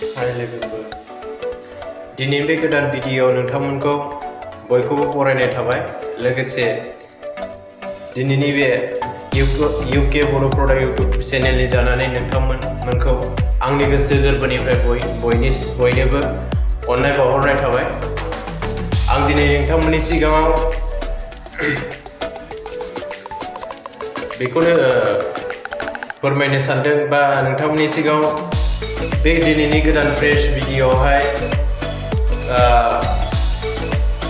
हाय लोगोफोर, दिनै बे गोदान भिडिअ नोंथांमोनखौ बयखौबो बरायनाय थाबाय। लोगोसे दिनैनि बे इउके बर' प्रडाक्ट इउट्युब चेनेलनि जानानै नोंथांमोनखौ आंनि गोसो गोरबोनिफ्राय बयनोबो अननाय बावहरनाय थाबाय। आं दिनै नोंथांमोननि सिगाङाव बेखौनो फोरमायनो सानदों बा नोंथांमोननि सिगाङाव बे दिनैनि गोदान फ्रेश भिडिअआवहाय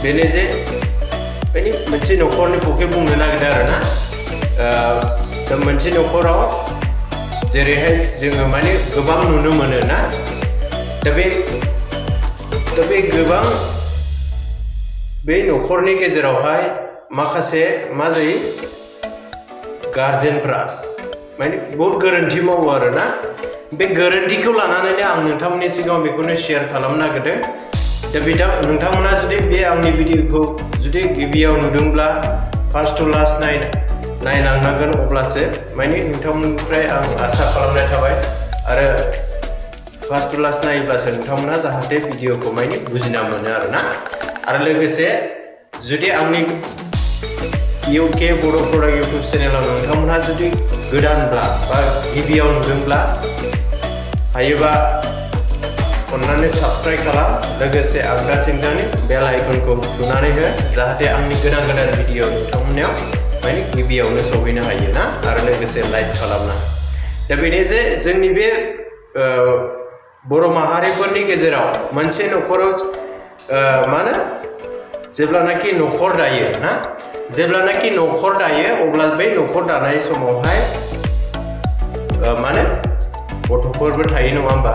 बेनो जे माने मोनसे न'खरनि पके बुंनो नागिरदों आरोना। दा मोनसे न'खराव जेरैहाय जोङो माने गोबां नुनो मोनो ना, दा बे गोबां बे न'खरनि गेजेरावहाय माखासे मा जायो, गारजेनफ्रा माने बहुत गोरोन्थि मावो आरोना। बे गोरोन्थिखौ लानानैनो आं नोंथांमोननि सिगाङाव बेखौनो शेयार खालामनो नागिरदों। दा नोंथांमोना जुदि बे आंनि भिडिअखौ जुदि गिबियाव नुदोंब्ला फार्स्ट टु लास्ट नायलांनांगोन, अब्लासो माने नोंथांमोननिफ्राय आं आसा खालामनाय थाबाय। आरो फार्स्ट टु लास्ट नायोब्लासो नोंथांमोना जाहाथे भिडिअखौ माने बुजिना मोनो आरोना। आरो लोगोसे जुदि आंनि इउके बर' प्रडाक्ट इउट्युब चेनेलाव नोंथांमोनहा जुदि गोदानब्ला बा गिबियाव नुदोंब्ला हायोबा अन्नानै साबस्क्राइब खालाम। लोगोसे आगदाथिंजानि बेल आइकनखौ थुनानै हो, जाहाथे आंनि गोदान भिडिअ नोंथांमोननियाव माने गिबियावनो सहैनो हायो ना। आरो लोगोसे लाइक खालामना। दा बेनो जे जोंनि बे बर' माहारिफोरनि गेजेराव मोनसे न'खराव जेब्लानाखि न'खर दायो ना, जेब्लानाखि न'खर दायो अब्ला बे न'खर दानाय समावहाय गथ'फोरबो थायो, नङा होमबा?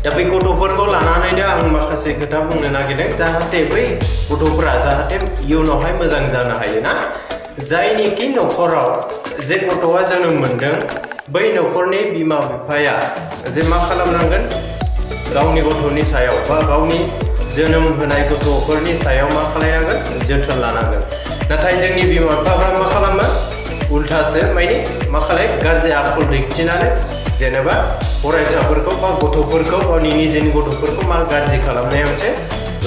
दा बै गथ'फोरखौ लानानैनो आं माखासे खोथा बुंनो नागिरदों, जाहाथे बै गथ'फोरा जाहाथे इयुनावहाय मोजां जानो हायो ना। जायनिखि न'खराव जे गथ'आ जोनोम मोनदों, बै न'खरनि बिमा बिफाया जे मा खालामनांगोन, गावनि गथ'नि सायाव बा गावनि जोनोम होनाय गथ'फोरनि सायाव मा खालामनांगोन, जोथोन लानांगोन। नाथाय जोंनि बिमा बिफाफ्रा मा खालामो, उल्थासो माने मा खालामो, गाज्रि आखल दिन्थिनानै जेनेबा फरायसाफोरखौ बा गथ'फोरखौ, गावनि निजेनि गथ'फोरखौ मा गाज्रि खालामनायाव मोनसे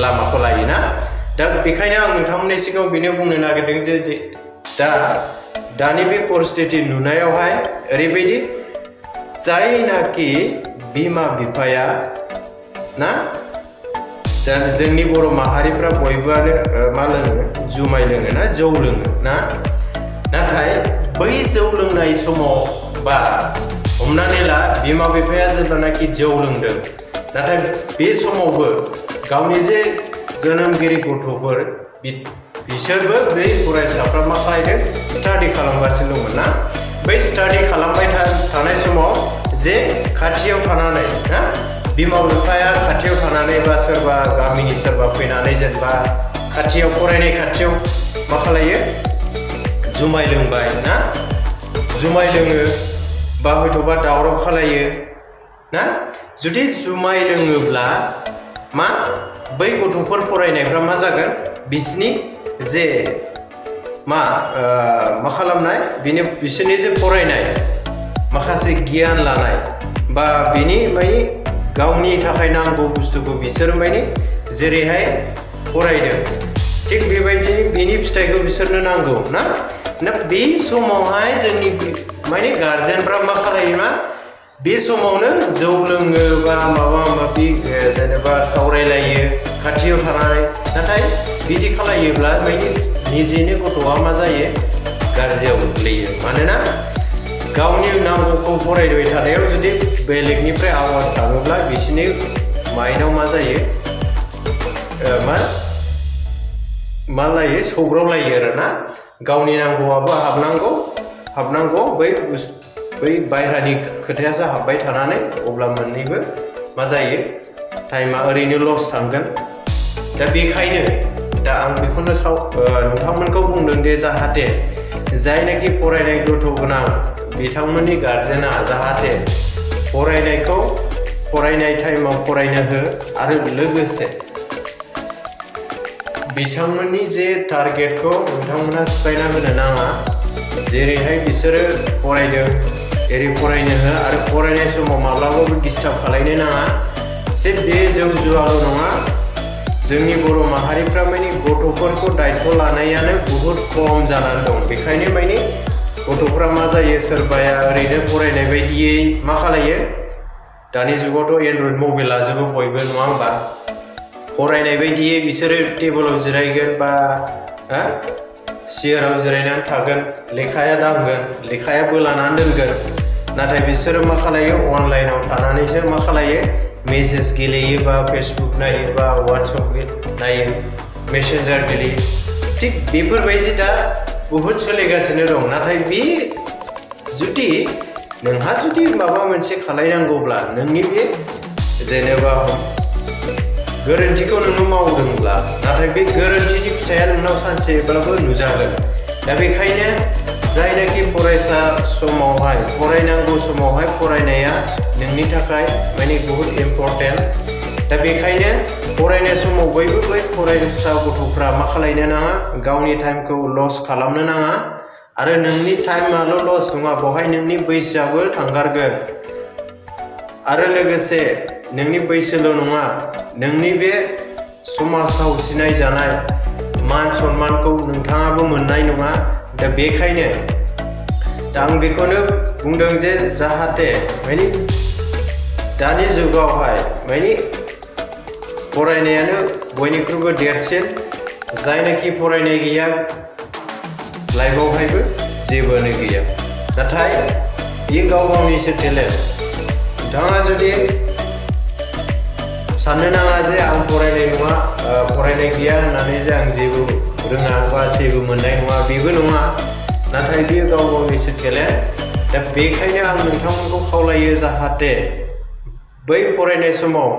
लामाखौ लायोना। दा बेखायनो आं नोंथांमोननि सिगाङाव बेनो बुंनो नागिरदों जे दानि बे परिस्थिति नुनायावहाय ओरैबायदि, जायनाखि बिमा बिफाया ना, दा जोंनि बर' माहारिफ्रा बयबोआनो मा लोङो, जुमाय लोङो ना, जौ लोङो ना। नाथाय बै जौ लोंनाय समाव बा हमनानै ला बिमा बिफाया जेब्लानाखि जौ लोंदों, नाथाय बे समावबो गावनि जे जोनोमगिरि गथ'फोर बिसोरबो बै फरायसाफ्रा मा खालामदों, स्टाडि खालामगासिनो दंमोन ना। बै स्टाडि खालामबाय थानाय समाव जे खाथियाव थानानै ना, बिमा बिफाया खाथियाव थानानै बा सोरबा गामिनि सोरबा फैनानै जेनेबा फरायनाय खाथियाव मा खालायो, जुमाय लोंबाय ना, जुमाय लोङो बा हयथ'बा दावराव खालायो ना। जुदि जुमाय लोङोब्ला मा, बै गथ'फोर फरायनायफ्रा मा जागोन, बिसिनि जे मा खालामनाय, बिसोरनि जे फरायनाय माखासे गियान लानाय बा बिनि माने गावनि थाखाय नांगौ बुस्थुखौ बिसोर माने जेरैहाय फरायदों, थिग बेबायदिनो बिनि फिथाइखौ बिसोरनो नांगौ ना। बे समावहाय जोंनि माने गारजेनफ्रा मा खालायो, बे समावनो जौ लोङो बा माबा माबि जेनेबा सावरायलायो खाथियाव थानानै। नाथाय बिदि खालायोब्ला माने निजेनो गथ'आ मा जायो, गाज्रियाव गोग्लैयो। मानोना गावनि नांगौखौ फरायबाय थानायाव जुदि बेलेगनिफ्राय आवाज थाङोब्ला बिसोरनि माइन्डआव मा जायो, मा लायो, सौग्रावलायो आरोना। गावनि नांगौआबो हाबनांगौ बै बायह्रानि खोथायासो हाबबाय थानानै, अब्ला मोननैबो मा जायो, टाइमा ओरैनो लस थांगोन। दा बेखायनो दा आं बेखौनो नोंथांमोनखौ बुंदों दे, जाहाथे जायनाखि फरायनाय गथ' गोनां बिथांमोननि गारजेना जाहाथे फरायनाय टाइमाव फरायनो हो। आरो लोगोसे बिथांमोननि जे टारगेटखौ नोंथांमोना सिफायना होनो नाङा। जेरैहाय बिसोरो फरायदों एरै फरायनो हो आरो फरायनाय समाव माब्लाबाबो डिस्टार्ब खालायनो नाङा। जे बे जौ जुवाल' नङा, जोंनि बर' माहारिफ्रा माने गथ'फोरखौ दायथ' लानायानो बुहुत खम जानानै दं। बेखायनो माने गथ'फ्रा मा जायो, सोरबाया ओरैनो फरायनाय बायदियै मा खालायो, दानि जुगावथ' एन्ड्रइड मबाइल लाजोबो बयबो, नङा होमबा? फरायनाय बायदियै बिसोरो टेबोलाव जिरायगोन बा सियाराव जिरायनानै थागोन, लेखाया दांगोन, लेखाया बोलानानै दोनगोन। नाथाय बिसोरो मा खालायो, अनलाइनाव थानानैसो मा खालायो, मेसेज गेलेयो बा फेसबुक नायो बा वाट्सएप नायो, मेसेन्जार गेलेयो। थिग बेफोरबायदि दा बुहुत सोलिगासिनो दं। नाथाय बे जुदि नोंहा जुदि माबा मोनसे खालायनांगौब्ला, नोंनि बे जेनेबा गोरोन्थिखौ नोङो मावदोंब्ला, नाथाय बे गोरोन्थिनि फिथाइया नोंनाव सानसेब्लाबो नुजागोन। दा बेखायनो जायनाखि फरायसा समावहाय, फरायनांगौ समावहाय फरायनाया नोंनि थाखाय माने बुहुत इम्परटेन्ट। दा बेखायनो फरायनाय समाव बयबो बै फरायसा गथ'फ्रा मा खालायनो नाङा, गावनि टाइमखौ लस खालामनो नाङा। आरो नोंनि टाइमाल' लस नङा, बेवहाय नोंनि बैसोआबो थांगारगोन। आरो लोगोसे नोंनि बैसोल' नङा, नोंनि बे समाजाव सिनायजानाय मान सन्मानखौ नोंथाङाबो मोननाय नङा। दा बेखायनो दा आं बेखौनो बुंदों जे जाहाथे माने दानि जुगावहाय माने फरायनायानो बयनिख्रुइबो देरसिन। जायनाखि फरायनाय गैया, लाइफआवहायबो जेबोआनो गैया। नाथाय बेयो गाव गावनिसो टेलेन्ट। नोंथाङा जुदि साननो नाङा जे आं फरायनाय नङा, फरायनाय गैया होननानै जे आं जेबो रोङा बा जेबो मोननाय नङा, बेबो नङा। नाथाय बेयो गाव गावनिसो टेलेन्ट। दा बेखायनो आं नोंथांमोनखौ खावलायो जाहाथे बै फरायनाय समाव,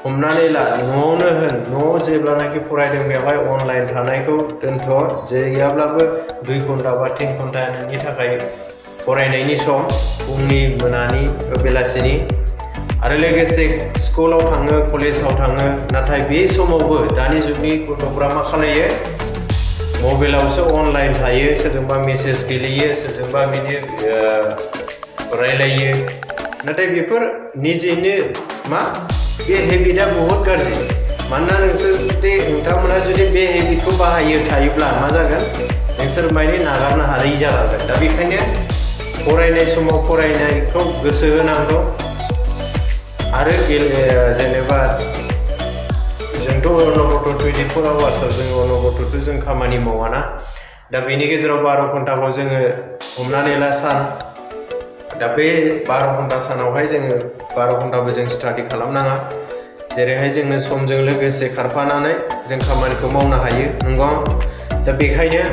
हमनानै ला न'आवनो होन, न'आव जेब्लानाखि फरायदों बेवहाय अनलाइन थानायखौ दोनथ'। गैयाब्लाबो 2 घन्टा बा 3 घन्टा नोंनि थाखाय फरायनायनि सम, फुंनि, मोनानि, बेलासिनि। आरो लोगोसे स्कुलाव थाङो, कलेजाव थाङो। नाथाय बे समावबो दानि जुगनि गथ'फ्रा मा खालायो, मबाइलावसो अनलाइन थायो, सोरजोंबा मेसेज गेलेयो, सोरजोंबा बिदि रायलायो। नाथाय बेफोर निजेनो मा, बे हेबिटआ बहुत गाज्रि। मानोना नोंथांमोना जुदि बे हेबिटखौ बाहायो थायोब्ला मा जागोन, नोंसोर माने नागारनो हायै जालांगोन। दा बेखायनो फरायनाय समाव फरायनायखौ गोसो होनांगौ। आरो जेनेबा जोंथ' अनबरथ 24 आवार्सआव जों अनबरथ जों खामानि मावाना। दा बेनि गेजेराव 12 घन्टाखौ जोङो हमनानै ला सान। दा बे 12 घन्टा सानावहाय जोङो 12 घन्टाबो जों स्टाडि खालामनाङा। जेरैहाय जोङो समजों लोगोसे खारफानानै जों खामानिखौ मावनो हायो, नंगौ। दा बेखायनो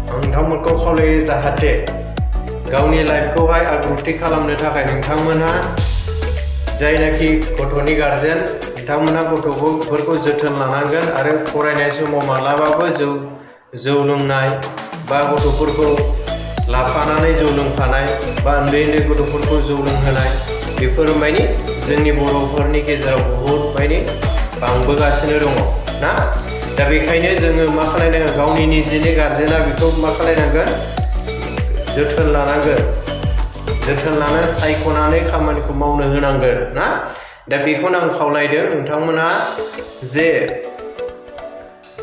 आं नोंथांमोनखौ खावलायो जाहाथे गावनि लाइफखौहाय आब्रुथि खालामनो थाखाय नोंथांमोनहा जायनाखि गथ'नि गारजेन, बिथांमोनहा गथ'फोरखौ जोथोन लानांगोन। आरो फरायनाय समाव माब्लाबाबो जौ लोंनाय बा गथ'फोरखौ लाफानानै जौ लोंफानाय बा उन्दै गथ'फोरखौ जौ लोंहोनाय, बेफोर माने जोंनि बर'फोरनि गेजेराव बहुद माने बांबोगासिनो दङ ना। दा बेखायनो जोङो मा खालायनांगोन, गावनि निजेनि गारजेना बेखौ मा खालायनांगोन, जोथोन लानांगोन। जोथोन लानानै सायख'नानै खामानिखौ मावनो होनांगोन ना। दा बेखौनो आं खावलायदों नोंथांमोनहा जे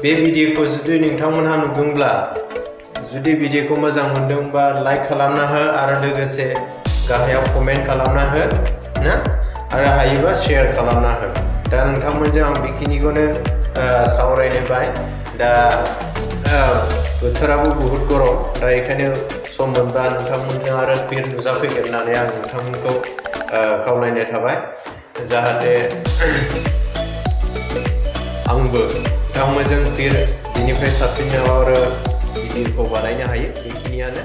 बे भिडिअखौ जुदि नोंथांमोनहा नुदोंब्ला, जुदि भिडिअखौ मोजां मोनदोंबा लाइक खालामना हो। आरो लोगोसे गाहायाव कमेन्ट खालामना हो ना। आरो हायोबा शेयार खालामना हो। दा नोंथांमोनजों आं बेखिनिखौनो सावरायबाय। दा बोथोराबो बुहुत गरम। दा बेखायनो सम मोनबा नोंथांमोनजों आरो फिन नुजाफैगोन होननानै आं नोंथांमोनखौ खावलायनाय थाबाय। जाहाथे आंबो नोंथांमोनजों फिन बिनिफ्राय साबसिन आरो भिडिअखौ बानायनो हायो। बेखिनियानो।